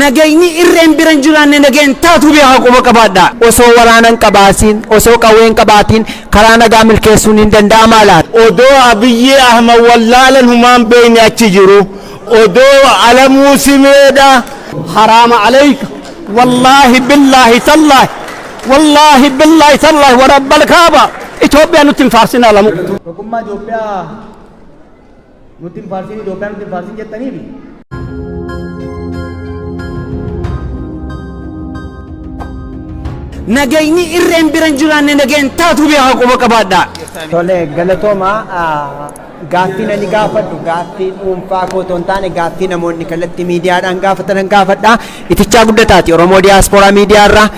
Nagayni irreen bira hin jiraanne nageen taatu beekaa quba qabaadhaa. Osoo waraana hin qabaatiin, osoo qawwee hin qabaatiin karaa nagaa milkeessuun hin danda'amaa laata? Odoo Abiyyi Ahmad wallaalan humaan beekne achi jiru. Odoo Alamuu Simeedha. Haraama aleyka wallaahi billaahi tallaahi wallaahi billaahi tallaahi warabbal kaaba Itoophiyaa nutti hin faarsinaa lamuu. Tokkummaa Itoophiyaa nutti hin faarsin, Itoophiyaa nutti hin faarsin jettaniifi. Nagayni irreen bira hin jiraanne nageen taatu beekaa quba qabaadhaa. Tole, galatooma. Gaaffiin ani gaafadhu gaaffii dhuunfaa koo otoo hin taane gaaffii namoonni kallattii miidiyaadhaan gaafatanan gaafadha. Itichaa Guddataati, Oromoo Diyaaspooraa Miidiyaa irraa.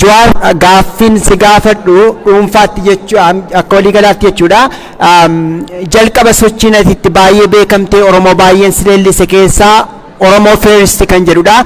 Jawaar, gaaffiin si gaafadhu dhuunfaatti jechuu, akka waliigalaatti jechuudha. Jalqaba sochiin ati itti baay'ee beekamtee Oromoo baay'een si leellise keessaa Oromoo First kan jedhudha.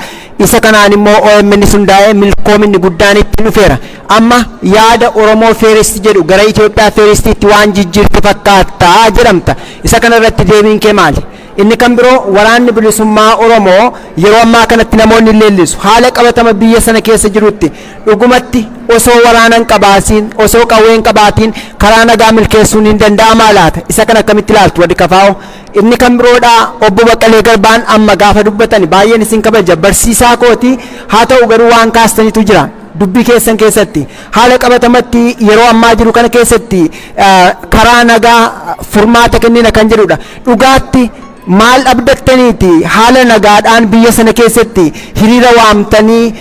Isa kanaan immoo OMN hundaa'ee milkoominni guddaan ittiin dhufeera. Amma yaada Oromoo First jedhu gara Itoophiyaa Firstiitti waan jijjiirte fakkaata jedhamta. Isa kana irratti deebiin kee maali? Inni kan biroo, waraanni bilisummaa Oromoo yeroo ammaa kanatti namoonni leellisu. Haala qabatama biyya sana keessa jirutti dhugumatti osoo waraana hin qabaatiin, osoo qawwee hin qabaatiin karaa nagaa milkeessuun hin danda'amaa laata? Isa kana akkamitti ilaaltu warri KFO? Inni kan biroodha, obbo Baqqalee Garbaan amma gaafa dubbatan baay'een isin kabaja, barsiisaa kooti. Haa ta'u garuu waan kaastanitu jira. Dubbii keessan keessatti haala qabatamatti yeroo ammaa jiru kana keessatti karaa nagaa furmaata kennina kan jedhudha. Dhugaatti maal abdattaniiti haala nagaadhaan biyya sana keessatti hiriira waamtanii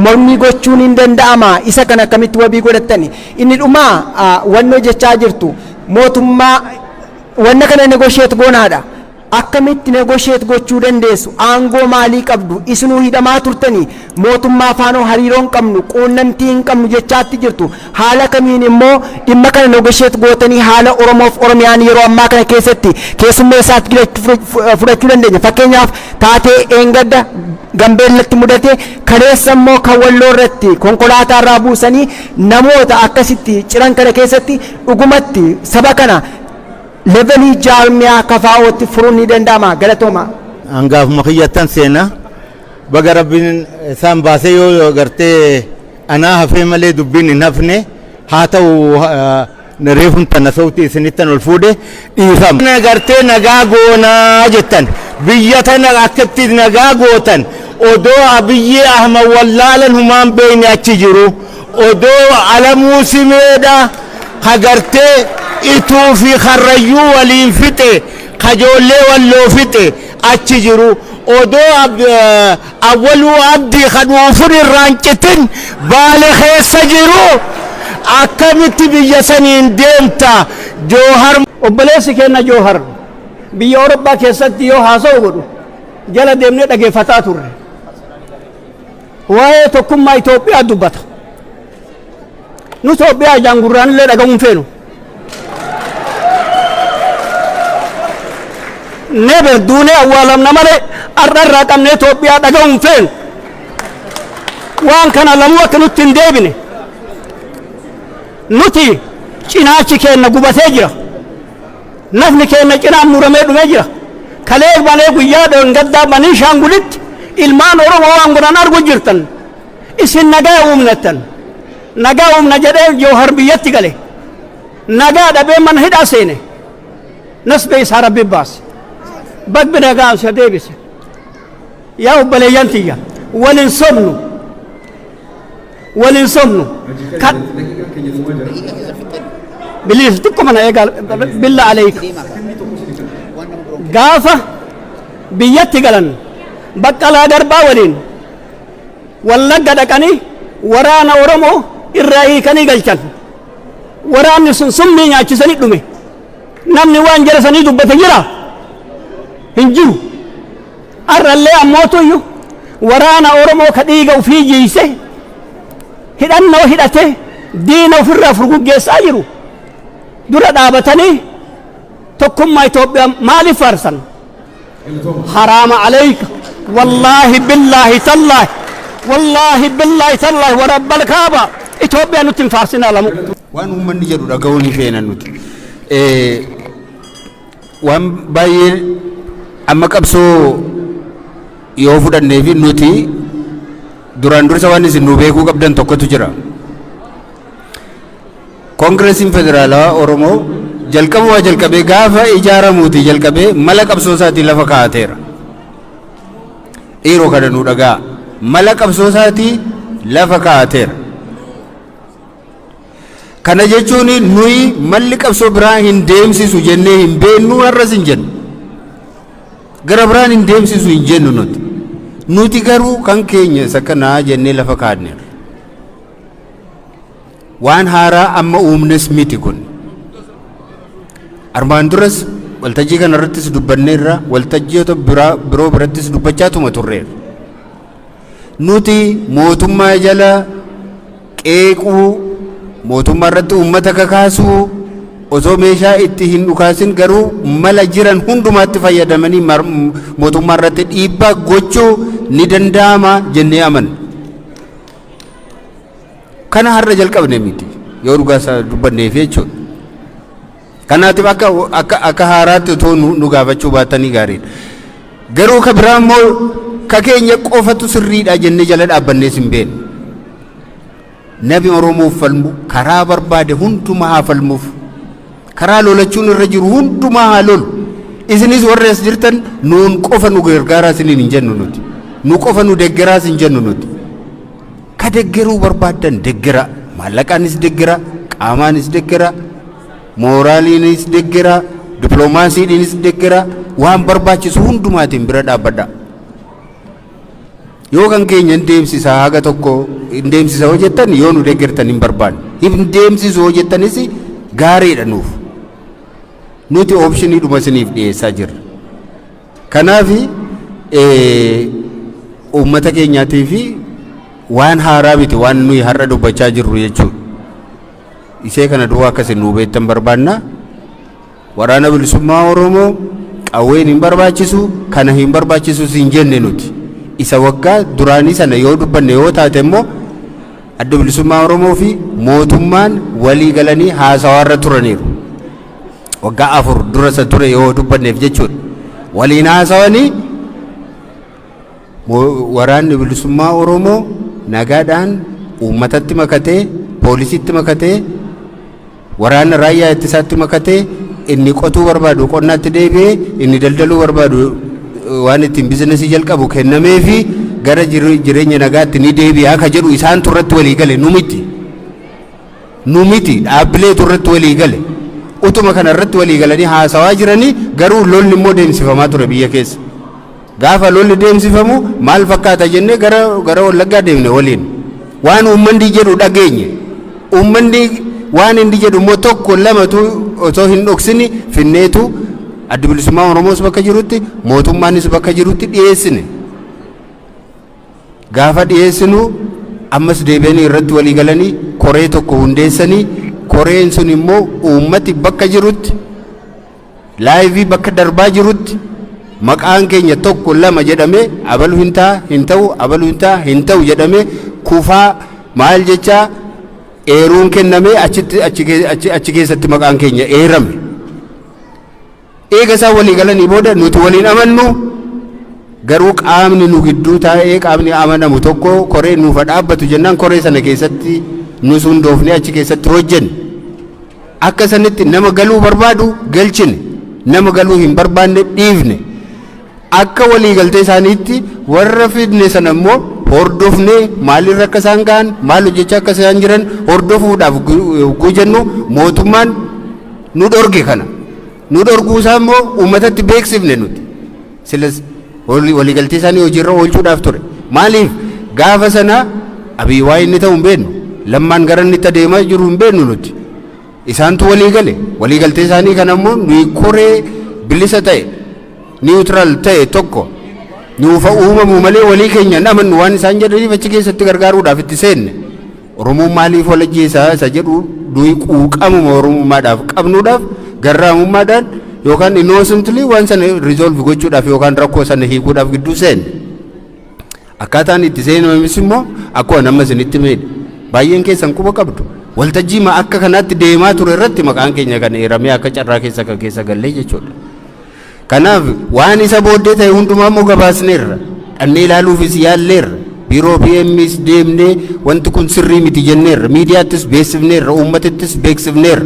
mormii gochuun hin danda'ama? Isa kana akkamitti wabii godhattani? Inni dhumaa, wannoo jechaa jirtu mootummaa wanna kana negotiate goonaadha. Akkamitti negotiate gochuu dandeessu? Aangoo maalii qabdu? Isinuu hidhamaa turtanii, mootummaa faanoo hariiroo hin qabnu, quunnamtii hin qabnu jechaatti jirtu. Haala kamiin immoo dhimma kana negotiate gootanii haala Oromoof Oromiyaan yeroo ammaa kana keessatti keessummeessaatti fudhachuu dandeenya? Fakkeenyaaf, taatee eengadda Gambeellatti mudate, kaleessa immoo kan Walloo irratti konkolaataa irraa buusanii namoota akkasitti ciran kana keessatti dhugumatti saba kana levelii jaarmiyaa KFO'tti furuun ni danda'ama? Galatooma. Hangaafuma kiyyattan seena. Baga Rabbiin isaan baasee, yoo gartee anaa hafee malee dubbiin hin hafne. Haa ta'u, reefun tana sautii isinittan ol fuudhe, dhiifama. Gartee nagaa goonaa jettan, biyya tana akkatti nagaa gootan odoo Abiyyi Ahmad wallaalan humaan beekne achi jiru, odoo Alamuu Simeedha kagartee Ituu fi Karrayyuu waliin fixe, kajoollee Walloo fixe achi jiru, odoo Awwaluu Abdii ka dhuufun irraan citin Baale keessa jiru, akkamitti biyya saniin deemta, Joohar? Obboleessi keenya Joohar biyya Awurooppaa keessatti yoo haasa'u godhu jala deemnee dhageeffataa turre. Waa'ee tokkummaa Itoophiyaa dubbata. Nu Itoophiyaa ijaan gurraan illee dhaga'uu hin feenu. Never, duunee awwaalamna malee har'a irraa qabnee Itoophiyaa dhaga'uu hin feenu. Waan kana lamuu akka nutti hin deebine. Nuti cinaachi keenya gubatee jira. Nafni keenya cinaan muramee dhumee jira. Kalee malee guyyaa gaddaa banii Shaangulitti ilmaan Oromoo waan godhan argu jirtan. Isin nagaa uumnattan. Nagaa uumna jedhee Joohar biyyatti gale. Nagaa dhabee mana hidhaa seene. Nasbee isaa Rabbi baase. Bagbi nagaa isa deebise. Yaa obboleeyyan tiyya, walin sobnu. Walin sobnu. Kan biliis xiqqoo mana eegaa, billa aleeyka. Gaafa biyyatti galan Baqqalaa Garbaa waliin Wallagga dhaqanii waraana Oromoo irraa hiikanii galchan. Waraanni sun summii nyaachisanii dhume. Namni waan jara sanii dubbate jira? Hin jiru. Har'allee ammootuyyuu waraana Oromoo ka dhiiga ofii jiise, hidhannoo hidhate, diina ofirraa furguggeessaa jiru dura dhaabatanii tokkummaa Itoophiyaa maaliif faarsan? Haraama aleyka, wallaahi billaahi tallaahi, wallaahi billaahi tallaahi warabbal kaaba, Itoophiyaa nutti hin faarsinaa lamuu. Waan uummanni jedhu dhaga'uu ni feena nuti. Waan baay'ee amma qabsoo Yoo fudhannee fi nuti duraan dursa waan isin nu beekuu qabdan tokkotu jira. Koongiresiin Federaalawaa Oromoo jalqabumaa jalqabee, gaafa ijaaramuuti jalqabee, mala qabsoo isaatii lafa kaa'ateera. Dhiiroo, kana nu dhagaa, mala qabsoo isaatii lafa kaa'ateera. Kana jechuun nuyi malli qabsoo biraa hin deemsisu jennee hin beennu, har'as hin jennu. Gara biraan hin deemsisu hin jennu nuti. Nuti garuu kan keenya isa kanaa jennee lafa kaa'anneerra. Waan haaraa amma uumnes miti kun. Armaan duras waltajjii kana irrattis dubbanneerra, waltajjiiota biraa biroo birattis dubbachaatuma turreerra. Nuti mootummaa jala qeequu, mootummaa irratti uummata kakaasuu, osoo meeshaa itti hin dhukaasin garuu mala jiran hundumaatti fayyadamanii mootummaa irratti dhiibbaa gochuu ni danda'ama jennee amanna. Kana har'a jalqabne miti yoo dhugaa isaa dubbanneef jechuudha. Kanaatiif akka haaraatti otoo nu gaafachuu baatanii gaariidha. Garuu ka biraa immoo ka keenya qofatu sirriidha jennee jala dhaabbannees hin beeknu. Nabi Oromoof falmu karaa barbaade hundumaa haa falmuuf. Karaa lolachuun irra jiru hundumaa haa lolu. Isinis warri as jirtan nuun qofa nu gargaaraa isiniin hin jennu nuti. Nu qofa nu deggeraas hin jennu nuti. Ka deggeruu barbaaddan deggera. Maallaqaanis deggera, qaamaanis deggera, mooraaliinis deggera, dippiloomaasiidhaanis deggera, waan barbaachisu hundumaatiin bira dhaabbadha. Yoo kan keenya hin deemsisa, haga tokko hin deemsisa hoo jettan, yoo nu deggertan hin barbaanne. Hin deemsisu hoo jettanis gaariidha nuuf. Nuti option dhuma isiniif dhiyeessaa jirra. Kanaaf uummata keenyaatii fi waan haaraa miti waan nuyi har'a dubbachaa jirru jechuudha. Isee kana duwwaa akkasin nuu beektan barbaanna. Waraana Bilisummaa Oromoo qawween hin barbaachisu, kana hin barbaachisu hin jenne nuti. Isa waggaa duraanii sana yoo dubbanne yoo taate immoo, Adda Bilisummaa Oromoo fi mootummaan walii galanii haasawaarra turaniiru. Waggaa 4 dura isa ture yoo dubbanneef jechuudha. Waliin haasawanii Waraanni Bilisummaa Oromoo nagaadhaan uummatatti makatee, poolisiitti makatee, waraana raayyaa ittisaatti makatee, inni qotuu barbaadu qonnaatti deebi'ee, inni daldaluu barbaadu waan ittiin business jalqabu kennamee fi gara jireenya nagaatti ni deebi'a ka jedhu isaan turratti walii gale, nu miti. Nu miti, dhaabbileetu irratti walii gale. Utuma kana irratti walii galanii haasawaa jiranii garuu lolli immoo deemsifamaa ture biyya keessa. Gaafa lolli deemsifamu maal fakkaata jennee gara Wallaggaa deemne waliin. Waan uummanni jedhu dhageenye. Uummanni waan inni jedhu immoo tokko lamatu otoo hin dhoksini finneetu Adda Bilisummaa Oromoos bakka jirutti, mootummaanis bakka jirutti dhiyeessine. Gaafa dhiyeessinu ammas deebi'anii irratti walii galanii koree tokko hundeessanii, koreen sun immoo uummati bakka jirutti, live bakka darbaa jirutti, maqaan keenya tokko lama jedhamee, abalu hin ta'a, hin ta'u, abalu hin ta'a, hin ta'u jedhamee, kufaa maal jechaa eeruun kennamee achitti achi keessatti maqaan keenya eerame. Eega isaan walii galanii booda nuti waliin amannu, garuu qaamni nu gidduu taa'ee, qaamni amanamu tokko koree nuufa dhaabbatu jennaan, koree sana keessatti nus hundoofnee achi keessatti hojjenne. Akka sanitti nama galuu barbaadu galchine, nama galuu hin barbaanne dhiifne. Akka walii galtee isaaniitti warra fidne sana immoo hordofnee, maalirra akka isaan ga'an, maal hojjechaa akka isaan jiran hordofuudhaaf gujennu mootummaan nu dhorge kana. Nu dhorguu isaa immoo uummatatti beeksifne nuti. Silas waliigaltee isaanii hojiirra oolchuudhaaf ture. Maaliif gaafa sana Abiy waa inni ta'u hin beeknu. Lammaan gara inni itti adeemaa jiru hin beeknu nuti. Isaantu walii gale. Waliigaltee isaanii kana immoo nuyi koree bilisa ta'e, neutral ta'e tokko nuufa uumamu malee walii keenya hin amannu waan isaan jedhaniif achi keessatti gargaaruudhaaf itti seenne. Oromoon maaliif wal ajjeesaa isa jedhu nuyi quuqamuma Oromummaadhaaf qabnuudhaaf, garraamummaadhaan yookaan innocently waan sana resolve gochuudhaaf yookaan rakkoo sana hiikuudhaaf gidduu seenne. Akkaataan itti seenames immoo akkuma nama isinitti miidhe. Baay'een keessan quba qabdu. Waltajjii ma akka kanaatti deemaa ture irratti maqaan keenya kan eeramee akka carraa keessa kan keessa gallee jechuudha. Kanaaf waan isa booddee ta'e hundumaa immoo gabaasneerra. Dhannee ilaaluufis yaalleerra. Biiroo PMs deemnee wanti kun sirrii miti jenneerra. Miidiyaattis beeksifneerra. Uummatattis beeksifneerra.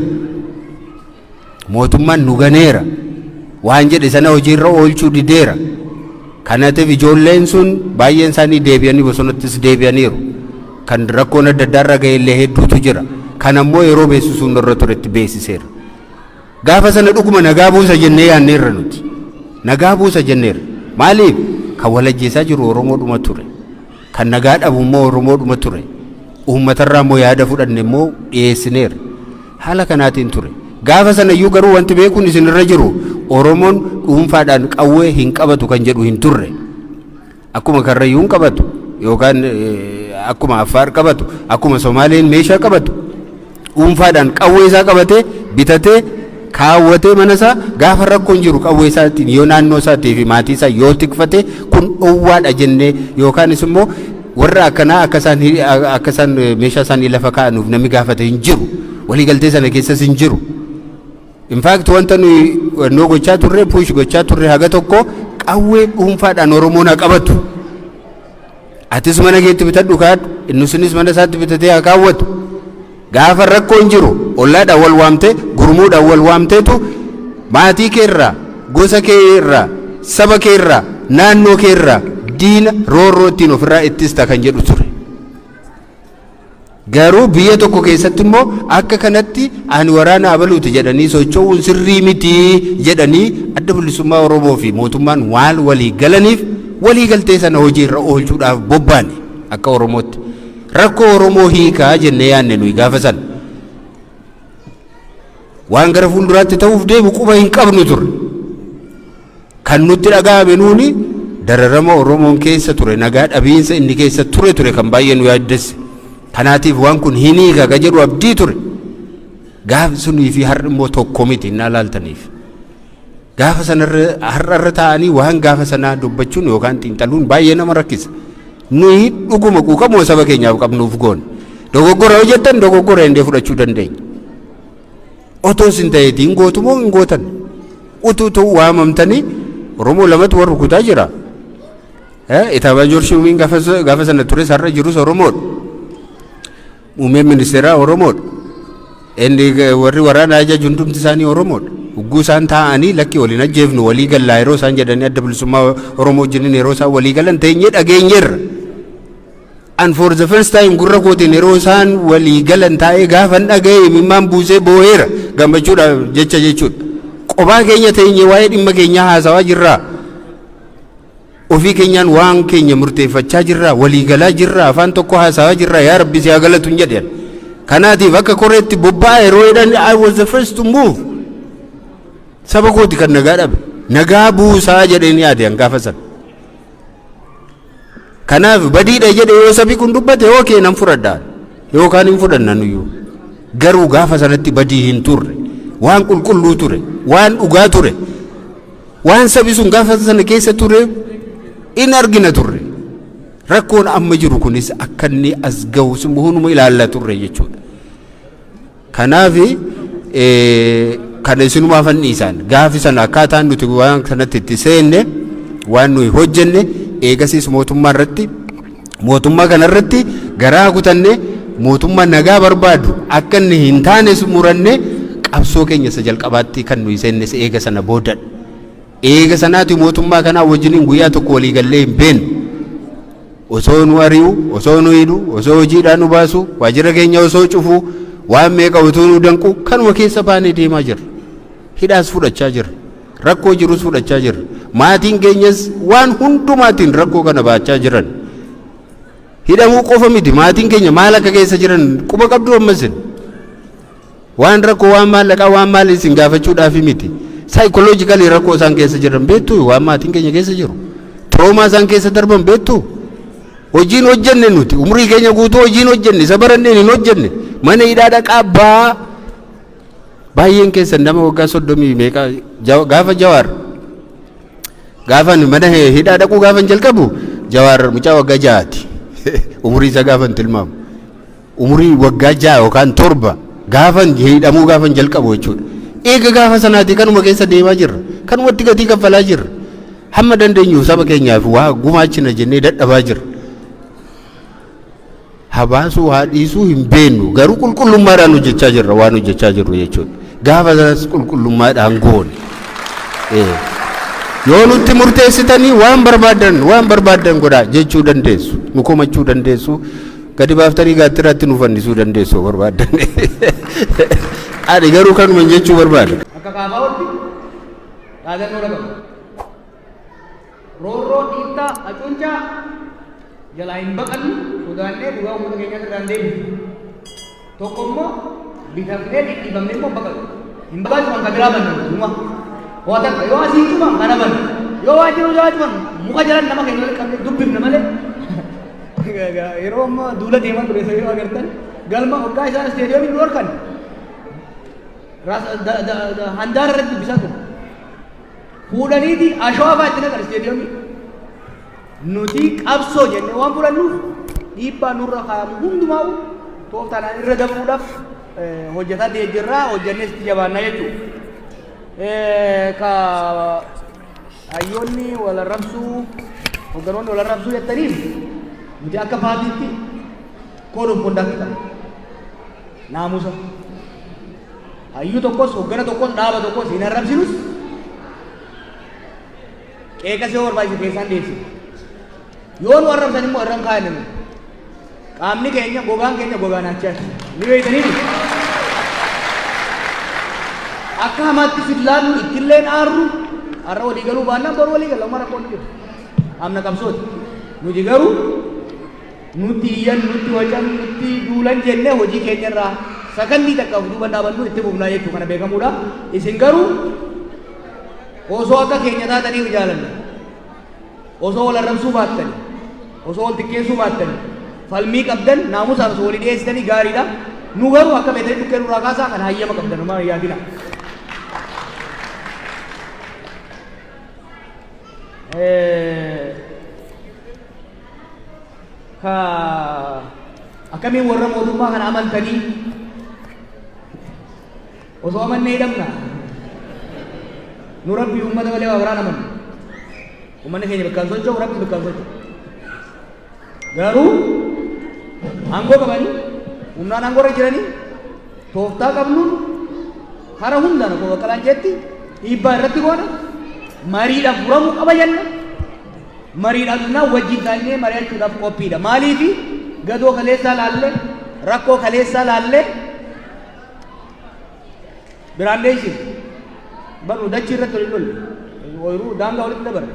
Mootummaan nu ganeera. Waan jedhe sana hojiirra oolchuu dideera. Kanaatiif ijoolleen sun baay'een isaanii deebi'anii bosonattis deebi'aniiru. Kan rakkoon adda addaa irra ga'e illee hedduutu jira. Kan ammoo yeroo beeksisuun irra turetti beeksiseera. Gaafa sana dhuguma nagaa buusa jennee yaadneerra nuti. Nagaa buusa jenneerra. Maaliif? Kan walajjeessaa jiru Oromoodhuma ture. Kan nagaa dhabu immoo Oromoodhuma ture. Uummatarraa immoo yaada fudhanne immoo dhiyeessineerra. Haala kanaatiin ture. Gaafa sana iyyuu garuu wanti beekuun isinirra jiru, Oromoon dhuunfaadhaan qawwee hin qabatu kan jedhu hin turre. Akkuma Karrayyuun qabatu yookaan akkuma Affaar qabatu, akkuma Somaaleen meeshaa qabatu, dhuunfaadhaan qawwee isaa qabatee, bitatee, kaawwatee mana isaa, gaafa rakkoon jiru qawwee isaatiin yoo naannoo isaatii fi maatii isaa yoo tikfate kun dhowwaadha jennee, yookaanis immoo warra akkanaa akka isaan meeshaa isaanii lafa kaa'anuuf namni gaafate hin jiru. Waliigaltee sana keessas hin jiru. In fact, wanta nuyi noo gochaa turre, push gochaa turre, haga tokko qawwee dhuunfaadhaan Oromoon haa qabatu. Atis mana keetti bitadhu kaadhu, inni sunis mana isaatti bitatee haa kaawwatu. Gaafa rakkoon jiru ollaadhaan wal waamtee, gurmuudhaan wal waamteetu maatii kee irraa, gosa kee irraa, saba kee irraa, naannoo kee irraa diina roorroo ittiin ofirraa ittista kan jedhu ture. Garuu biyya tokko keessatti immoo akka kanatti ani waraana abaluuti jedhanii socho'uun sirrii miti jedhanii Adda Bilisummaa Oromoo fi mootummaan waan walii galaniif, walii galtee sana hojii irra oolchuudhaaf bobbaane akka Oromootti. Rakkoo Oromoo hiikaa jennee yaadne nuyi gaafa sana. Waan gara fuulduraatti ta'uuf deemu quba hin qabnu turre. Kan nutti dhaga'ame nuuni dararama Oromoon keessa ture, nagaa dhabiinsa inni keessa ture kan baay'ee nu yaaddesse. Kanaatiif waan kun hin hiika ka jedhu abdii ture. Gaafi sunii fi har'i immoo tokko miti hin ilaaltaniif. Gaafa sanarra har'arra taa'anii waan gaafa sanaa dubbachuun yookaan xiinxaluun baay'ee nama rakkisa. Nuyi dhuguma quuqamoo saba keenyaaf qabnuuf goone. Dogoggora yoo jettan, dogoggora indee fudhachuu dandeenya. Otoo isin ta'eetii hin gootu moo hin gootan? Utuu ta'u waamamtanii Oromoo lamatu warra rukutaa jira. Itaabaajoor Shuumiin gaafa sana tures har'a jirus Oromoodha. Muummeen ministeeraa Oromoodha. Inni warri waraana ajaju hundumti isaanii Oromoodha. Ugguu isaan taa'anii lakki waliin ajjeefnu, walii gallaa yeroo isaan jedhanii, Adda Bilisummaa Oromoo wajjiniin yeroo isaan walii galan teenyee dhageenyeerra. And for the first time gurra kootiin yeroo isaan walii galan taa'ee gaafan dhaga'e imimmaan buusee boo'eera gammachuudhaaf jecha jechuudha. Qophaa keenya teenyee waa'ee dhimma keenyaa haasawaa jirraa. Ofii keenyaan waan keenya murteeffachaa jirraa, walii galaa jirraa, afaan tokko haasawaa jirraa, yaa Rabbi si haa galatu hin jedhan. Kanaatiif akka koreetti bobba'aa yeroo jedhan, I was the first to move. Saba kooti kan nagaa dhabe. Nagaa buusaa jedheen yaade an gaafa sana. Kanaaf badiidha jedhe yoo sabi kun dubbate, okay, nan fudhadha yookaan hin fudhanna nuyyuu. Garuu gaafa sanatti badii hin turre. Waan qulqulluu ture. Waan dhugaa ture. Waan sabi sun gaafa sana keessa ture in argina turre. Rakkoon amma jiru kunis akka inni as gahu hunduma ilaalla turre jechuudha. Kanaaf kana isinumaaf dhiisaan gaafi sana akkaataan nuti waan kanatti itti seenne, waan nuyi hojjenne, eegasiis mootummaa irratti, mootummaa kana irratti garaa kutanne, mootummaa nagaa barbaadu akka inni hin taanes muranne, qabsoo keenya isa jalqabaatti kan nuyi seennes eega sana boodadha. Eega sanaati mootummaa kanaa wajjiniin guyyaa tokko walii gallee hin beeknu. Osoo nu ari'u, osoo nu hidhu, osoo hojiidhaan nu baasu, waajjira keenya osoo cufu, waan meeqa utuu nu danqu kanuma keessa baanee deemaa jirra. Hidhaas fudhachaa jirra. Rakkoo jirus fudhachaa jirra. Maatiin keenyas waan hundumaatiin rakkoo kana baachaa jiran. Hidhamuu qofa miti, maatiin keenya maal akka keessa jiran quba qabdu ammasin. Waan rakkoo, waan maallaqaa, waan maal isin gaafachuudhaafi miti. Psychologically rakkoo isaan keessa jiran beektu, waan maatiin keenya keessa jiru. Trauma isaan keessa darban beektu. Hojiin hojjenne nuti umurii keenya guutuu hojiin hojjenne isa baranneen hin hojjenne, mana hidhaa dhaqaa baa. Baay'een keessan nama waggaa 30 meeqa gaafa Jawaar, gaafa mana hidhaa dhaquu gaafan jalqabu, Jawaar mucaa waggaa 6ti. Umurii isaa gaafan tilmaamu. Umurii waggaa 6 yookaan 7 gaafan hidhamuu gaafan jalqabu jechuudha. Eega gaafa sanaati kanuma keessa deemaa jirra. Kanumatti gatii kaffalaa jirra. Hamma dandeenyu saba keenyaaf waa gumaachina jennee dadhabaa jirra. Habaasuu haa dhiisuu hin beennu, garuu qulqullummaadhaan hojjechaa jirra waan hojjechaa jirru jechuudha. Gaafa sanas qulqullummaadhaan goone. Yoo nutti murteessitanii waan barbaaddan godhaa jechuu dandeessu, nu komachuu dandeessu, gadi baaftanii gaattiraatti nu fannisuu dandeessu yoo barbaaddan. Ani garuu kanuma jechuu barbaada. Akka kaafaa'utti dhaadannoo qaba. Roorroo, dhiittaa, hacuuncaa jalaa hin baqannu, sodaannee dhugaa uummata keenyaa irraa hin deebinu. Tokko immoo bitamnee dhidhiibamnee immoo baqatu. Hin baqatu kan biraa bannu dhuma. Waa takka yoo asii cufan kana bannu. Yoo waajjira yoo cufan muka jalan nama keenya walitti qabnee dubbifna malee. Yeroo ammaa duula deemaa ture yoo agartan, galma waggaa isaan isteediyoomii nu dhorkan handaara irratti dubbisaa ture. Fuudhaniiti ashawaa fa'aa itti naqan isteediyoomii. Nuti qabsoo jennee waan fudhannuuf dhiibbaa nurra kaa'amu hundumaa tooftaadhaan irra dabruudhaaf hojjetaa jirraa, hojjennee itti jabaannaa jechuudha. Ka hayyoonni wal arrabsuu, hogganoonni wal arrabsuu jettaniif, nuti akka paartiitti code of conduct qabna. Naamusa. Hayyuu tokkos, hoggana tokkos, dhaaba tokkos hin arrabsinus, qeeqas yoo barbaachise keessaan deebisina. Yoo nu arrabsan immoo irra hin kaa'annu. Qaamni keenya, gogaan keenya gogaa naachaati. Ni beektanii? Akka hamaatti sillaallu ittilleen aarru, har'a walii galuu baannaan boru walii galla, uma rakkoon jiru. Amna qabsooti. Nuti garuu nutti iyyan, nutti wacan, nutti duulan jennee hojii keenya irraa sakandii takka of duuba dhaabannu, itti fufnaa jechuu kana beekamuudha. Isin garuu osoo akka keenya taatanii jaalanna. Osoo wal arrabsuu baattanii, osoo wal xiqqeessuu baattanii, falmii qabdan naamusaan osoo walii dhiyeessitanii gaariidha. Nu garuu akka beektanii dhukkee nurraa kaasaa kan hayyama qabdan homaa hin yaadina. Ka akkamiin warra mootummaa kana amantanii? Osoo amannee hidhamna? Nu Rabbii uummata malee waa biraan amannu. Uummanni keenya bakkaan socho'u, Rabbi bakkaan socho'u. Garuu aangoo qabanii, humnaan aangoo irra jiranii, tooftaa qabnuun kara hundaan akkuma Baqqalaan jetti dhiibbaa irratti goona, mariidhaan furamuu qaba jenna. Mariidhaan dhufnaan wajjin taa'ee mari'achuudhaaf qophiidha. Maaliifi? Gadoo kaleessaa laallee, rakkoo kaleessaa laallee biraan deessinu. Barru dachii irratti waliin lolle. Ooyiruu daangaa walitti dabarre.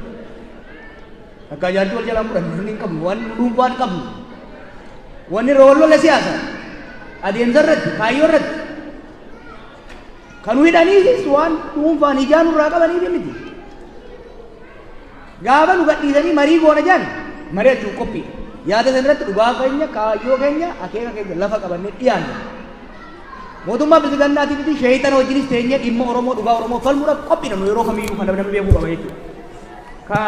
Akka jaartii wal jalaan fudhanne inni hin qabnu, waan dhuunfaa hin qabnu. Wanni irra wal lolle siyaasa. Adeemsa irratti, kaayyoo irratti. Kan nu hidhaniifis waan dhuunfaan ijaa nurraa qabaniif miti. Gaafa nu gadhiisanii marii goona jedhan mari'achuuf qophiidha. Yaada sana irratti dhugaa keenya, kaayyoo keenya, akeeka keenya lafa qabannee dhiyaanna. Mootummaa bilxiginnaatii miti, sheeyitana wajjinis teenyee dhimma Oromoo, dhugaa Oromoo falmuudhaaf qophiidha nu yeroo kamiyyuu, kan namni beekuu qaba jechuudha. Ka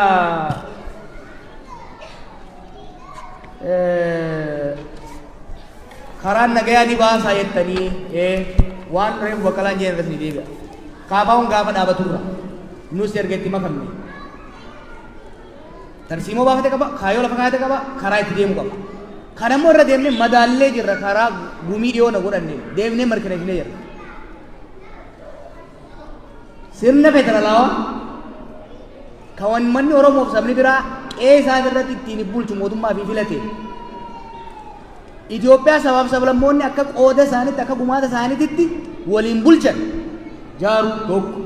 karaan nagayaa ni baasaa jettanii, waan reefu Baqqalaan jeen irratti ni deebi'a. Kaafaa'uun gaafa dhaabaturra nus erga itti makamne tarsiimoo baafate qaba, kaayyoo lafa kaayate qaba, karaa itti deemu qaba. Kana immoo irra deemnee madaallee jirra, karaa gumii dhiyoo na godhanne deemnee mirkaneessinee jirra. Sirna federaalawaa kan uummanni Oromoo fi sabni biraa qe'ee isaa irratti ittiin bulchu mootummaa fi filate, Itoophiyaa sabaaf sablammoonni akka qooda isaaniitti, akka gumaata isaaniititti waliin bulchan jaaruu tokko.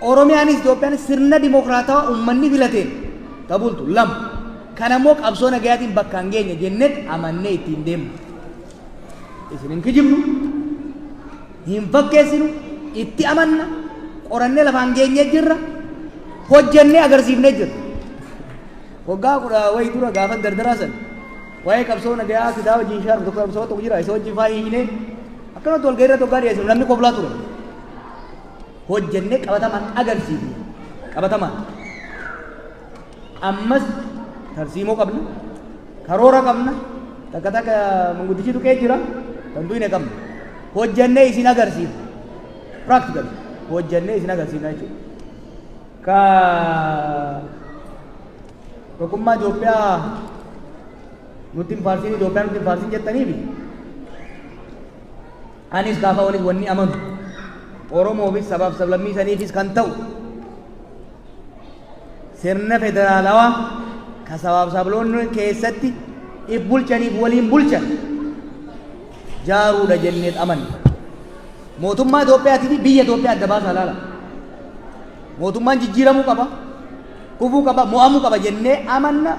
Oromiyaanis Itoophiyaanis sirna dimokiraatawaa uummanni filateen ta bultu lama. Kana immoo qabsoo nagayaatiin bakka hin geenye jennetti amannee ittiin deemna. Isin hin kijibnu, hin fakkeessinu, itti amanna, qorannee lafaan geenyee jirra, hojjennee agarsiifnee jirra. Waggaa 10 wayii dura gaafa dardaraa san waa'ee qabsoo nagayaa kitaaba Jinshaar tokko, qabsoo tokko jira, isa wajjin faa hiiknee akkanumatti walgahii irratti waggaa dhiyeessinu namni koblaa ture. Hojjennee qabatamaan agarsiifne, qabatamaan. Ammas tarsiimoo qabna, karoora qabna, takka takka manguddichi tuqee jira, kan tuyne qabna. Hojjennee isin agarsiifna. Practically hojjennee isin agarsiifna jechuudha. Ka tokkummaa Itoophiyaa nutti hin faarsin, Itoophiyaa nutti hin faarsin jettaniifi, anis gaafa walis wanni amanu, Oromoofis sabaaf sablammii saniifis kan ta'u sirna federaalawaa ka sabaaf sabloonni keessatti if bulchaniif waliin bulchan jaaruudha jenneet amanna. Mootummaa Itoophiyaatii fi biyya Itoophiyaa adda baasaa laala. Mootummaan jijjiiramuu qaba, kufuu qaba, mo'amuu qaba jennee amanna.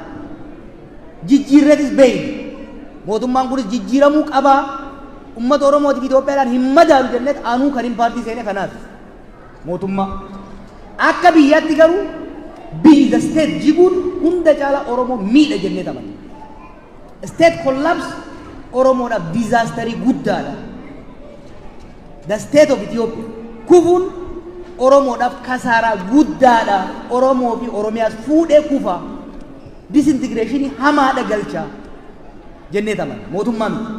Jijjiirreetis beeyna. Mootummaan kunis jijjiiramuu qaba. Uummata Oromootiif Itoophiyaadhaan hin madaalu jenneet anuu kan hin paartii seene kanaaf. Mootummaa. Akka biyyaatti garuu biyyi, the state, jiguun hunda caalaa Oromoo miidha jennee amanna. State collapse Oromoodhaaf disaster guddaadha. The state of Ethiopia kufuun Oromoodhaaf kasaaraa guddaadha. Oromoo fi Oromiyaas fuudhee kufa. Disintegration hamaadha galcha jennee amanna. Mootummaa miti.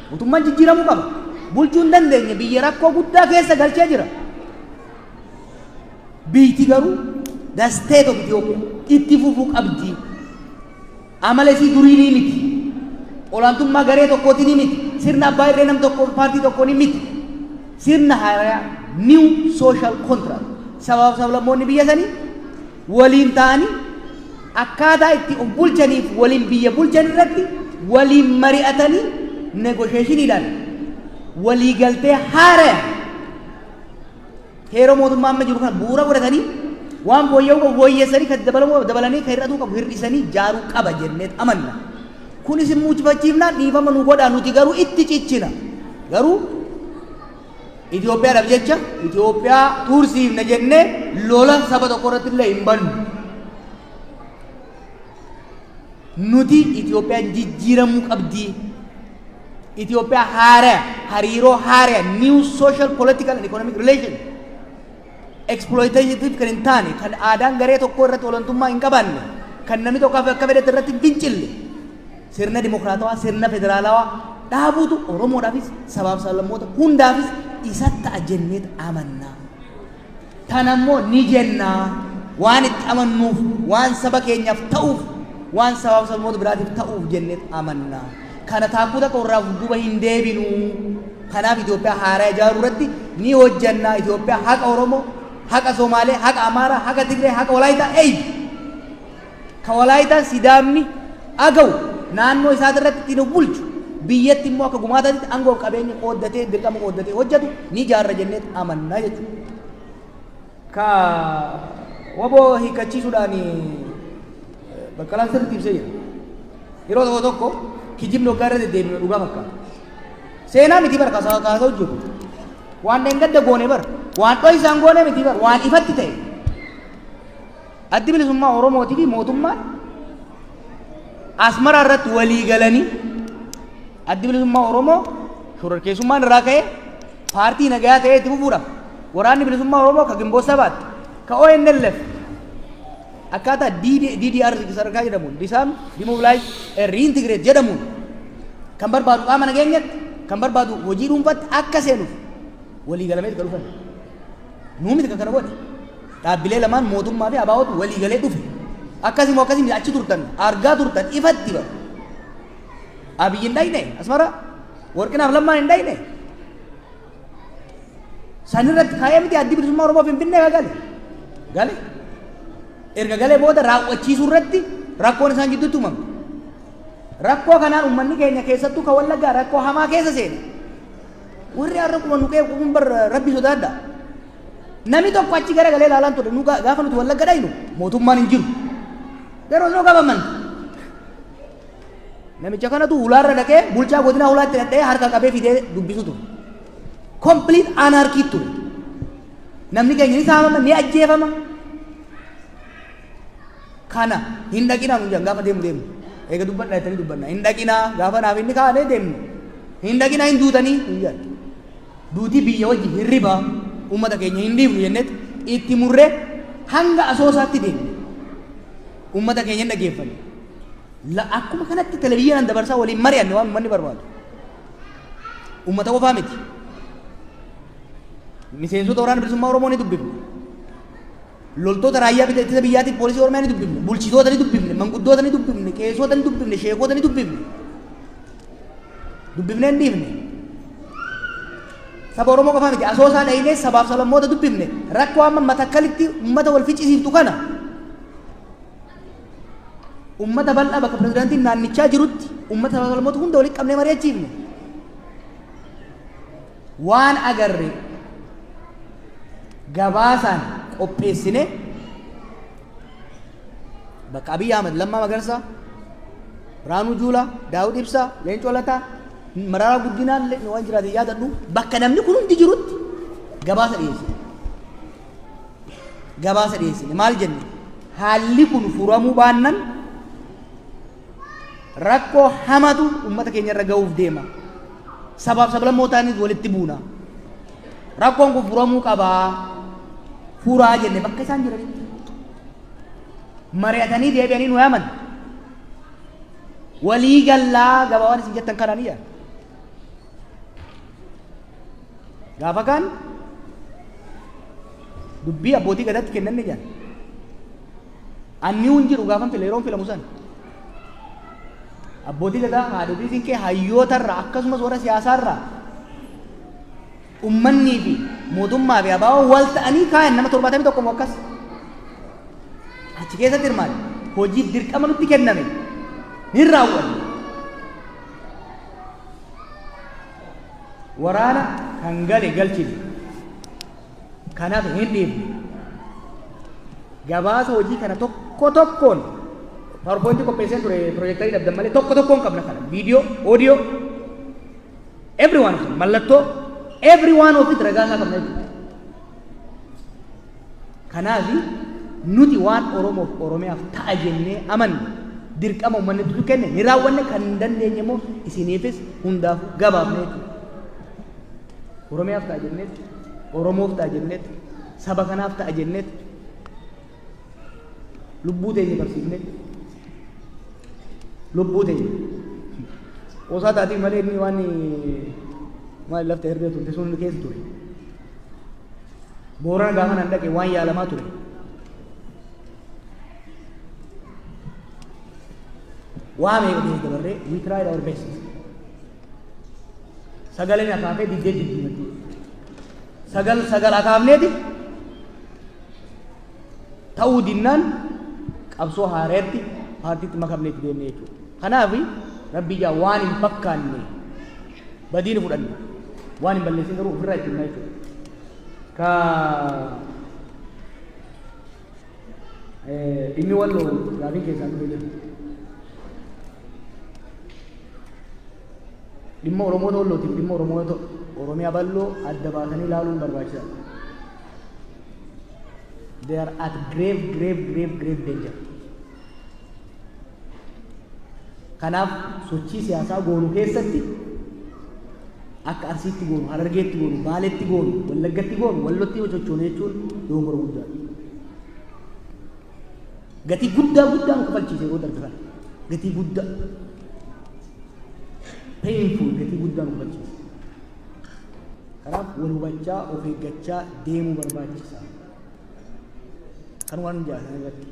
Mootummaan jijjiiramuu qaba. Bulchuu hin dandeenye, biyya rakkoo guddaa keessa galchee jira. Biyyiti garuu, the state of Ethiopia, itti fufuu qabdi. Amala isii durii ni miti. Olaantummaa garee tokkootii ni miti. Sirna abbaa irree nam tokko, paartii tokkoo ni miti. Sirna haaraa, new social contract. Sabaaf sablammoonni biyya sanii waliin ta'anii akkaataa itti of bulchaniif waliin biyya bulchan irratti waliin mari'atanii, negotiationiidhaan walii galtee haaraa heeroo mootummaa amma jiru kana bu'uura godhatanii, waan fooyya'uu qabu fooyyessanii, kan dabalamuu qabu dabalanii, kan hir'atuu qabu hir'isanii jaaruu qaba jennee amanna. Kunis immoo muchifachiifnaan dhiifama nu godhaa, nuti garuu itti cichina. Garuu Itoophiyaadhaaf jecha Itoophiyaa tursiifna jennee lola saba tokko irratti illee hin bannu. Nuti Itoophiyaan jijjiiramuu qabdi. Itoophiyaa haaraa, hariiroo haaraa, new social, political and economic relation, exploitative kan hin taane, kan aadaan garee tokko irratti olaantummaa hin qabaanne, kan namni tokko akka fedhetti irratti hin fincille, sirna dimokiraatawaa, sirna federaalawaa dhaabuutu Oromoodhaafis sabaaf sablammoota hundaafis isa ta'a jenneet amannaa. Tanammoo ni jennaa, waan itti amannuuf, waan saba keenyaaf ta'uuf, waan sabaaf sablammoota biraatiif ta'uuf jenneet amannaa. Kana taakkuu takka irraa duuba hin deebinu. Kanaaf Itoophiyaa haaraa ijaaruu irratti ni hojjannaa. Itoophiyaa haqa Oromoo, haqa Somaalee, haqa Amaaraa, haqa Tigree, haqa Walaayitaa eeyyu. Ka Walaayitaan, Sidaamni, Agaw naannoo isaati irratti ittiin of bulchu, biyyatti immoo akka gumaataatti aangoo qabeenya qooddatee, dirqama qooddatee hojjetu ni ijaarra jenneet amannaa jechuudha. Ka waboo hiikkachiisuudhaan Baqqalaan sirriitti ibsee jira. Yeroo tokko tokko kijibni waggaa irra deddeebine dhugaa fakkaata. Seenaa miti bara kaasaa kaasaa hojjetu. Waan dheengadda goone bara. Waan dho'isaan goone miti bara. Waan ifatti ta'e. Addi Bilisummaa Oromootii fi mootummaan Asmaraa irratti walii galanii, Addi Bilisummaa Oromoo shororkeessummaan irraa ka'ee paartii nagayaa ta'ee itti fufuudhaaf, Waraanni Bilisummaa Oromoo ka Ginboot Sabaatti, ka ONLF akkaataa DDR sadarkaa jedhamuun, disarm, demobilize, reintegrate jedhamuun, kan barbaadu qaama nageenyatti, kan barbaadu hojii dhuunfaatti akka seenuuf walii galameet kan dhufan. Nuu miti kan kana godhe. Dhaabbilee lamaan, mootummaa fi ABOtu walii galee dhufe. Akkasii akkasii achi turtan, argaa turtan, ifatti bara. Abiyyi hin dhayne Asmara, Warqinaaf Lammaan hin dhayne. San irratti kaayee miti Addi Bilisummaa Oromoo Finfinnee ka gale. Gale. Erga galee booda raawwachiisuu irratti rakkoon isaan gidduutti uumamte. Rakkoo kanaan uummanni keenya, keessattuu ka Wallaggaa, rakkoo hamaa keessa seene. Warri har'a quba nu qeequ kun bar Rabbi sodaadha. Namni tokko achi garagalee ilaalaan ture. Nu gaafa nuti Wallagga dhaynu mootummaan hin jiru. Garuu no government. Namicha kanatu hulaarra dhaqee bulchaa godinaa hulaatti dhadhee harka qabee fidee dubbisu ture. Complete anarchy ture. Namni keenya ni saamama, ni ajjeefama. Kana hin dhaqinaa nu jedhan gaafa deemu deemu. Eega dubbadhaa jettanii dubbanna. Hin dhaqinaa gaafa naaf inni kaanee deemnu. Hin dhaqinaa, hin duutanii hin jedhan. Duutii biyya wajji hirribaa, uummata keenya hin dhiifnu jennetti itti murree hanga Asoosaatti deemne. Uummata keenya hin dhaggeeffanne. Akkuma kanatti televizyiinaan dabarsaa waliin mari'anne waan uummanni barbaadu. Uummata qofaa miti. Miseensota Waraana Bilisummaa Oromoo ni dubbifne. Loltoota raayyaa ittisa biyyaatiif poolisii Oromiyaa ni dubbifne, bulchitoota ni dubbifne, manguddoota ni dubbifne, qeessota ni dubbifne, sheekota ni dubbifne. Dubbifnee hin dhiifne. Saba Oromoo qofaa miti, Asoosaa dhahinee sabaaf sablammoota dubbifne. Rakkoo amma Matakkalitti uummata wal ficcisiiftu kana uummata bal'aa bakka pirezidaantiin naannichaa jirutti uummata sabaaf sablammoota hunda walitti qabnee mari'achiifne. Waan agarre gabaasaan qopheessine bakka Abiy Ahmed, Lammaa Magarsaa, Biraanuu Juulaa, Daawud Ibsaa, Leencoo Lataa, Mararaa Guddinaa illee waan jiraate yaadadhu, bakka namni kun hundi jirutti gabaasa dhiyeessine. Gabaasa dhiyeessine maal jenne? Haalli kun furamuu baannan rakkoo hamatu uummata keenya irra ga'uuf deema. Sabaaf sablammootaanis walitti buuna. Rakkoon kun furamuu qabaa. Furaa jenne bakka isaan jiranitti. Mari'atanii deebi'anii nu yaaman. Walii gallaa gabaa waan isin jettan kanaan iyya. Gaafa kaan dubbii abbootii gadaatti kennanne jedhan. Anni hin jiru gaafan fila, yeroon filamu san. Abbootii gadaa, haadhotii siinqee, hayyootarraa akkasumas warra siyaasaarraa ummannii fi mootummaa fi abaaboo wal ta'anii kaayan nama 71 moo akkas. Achi keessatti hirmaate, hojii dirqama nutti kenname ni raawwanne. Waraana kan gale galchine. Kanaaf hin dhiifne. Gabaasa hojii kana tokko tokkoon PowerPoint qopheesseen ture, piroojeektarii dhabdan malee tokko tokkoon qabna kana. Viidiyoo, oodiyoo, every one of them, mallattoo, every one of it ragaa isaa qabna jechuudha. Kanaaf nuti waan Oromoof Oromiyaaf ta'a jennee amanne, dirqama uummanni nutti kenne ni raawwanne, kan hin dandeenye immoo isiniifis hundaafuu gabaafne jechuudha. Oromiyaaf ta'a jenneet, Oromoof ta'a jenneet, saba kanaaf ta'a jenneet, lubbuu teenya barsiifne, lubbuu teenya. Qoosaa taatiif malee inni waan maal lafta hirbee turte sun keessa ture. Boorana gaafa nan dhaqe waan yaalamaa ture. Waa meeqa keessa dabarree, we tried our best. Sagaleen akaafee diddee diddiimatti. Sagal sagal akaafneeti ta'uu dinnaan qabsoo haareetti paartiitti makamneetti deemne jechuudha. Kanaaf rabbi ijaa waan hin fakkaanne badii ni fudhanna. Waan hin balleessin garuu ofirraa itti himna jechuudha. Ka dhimmi Walloo gaafiin keessaan dhufe jira. Dhimma Oromoota Wallootiif dhimma Oromoota Oromiyaa bal'oo adda baasanii ilaaluun barbaachisaadha. They are at grave, grave, grave, grave danger. Kanaaf sochii siyaasaa goonu keessatti akka Arsiitti goonu, Harargeetti goonu, Baaleetti goonu, Wallaggatti goonu, Wallotti sochoonu jechuun dogongora guddaadha. Gatii guddaa guddaa nu kafalchiise yeroo darbe kana. Gatii guddaa. Painful gatii guddaa nu kafalchiise. Kanaaf wal hubachaa, of eeggachaa deemuu barbaachisa. Kan waan jaallatan irratti.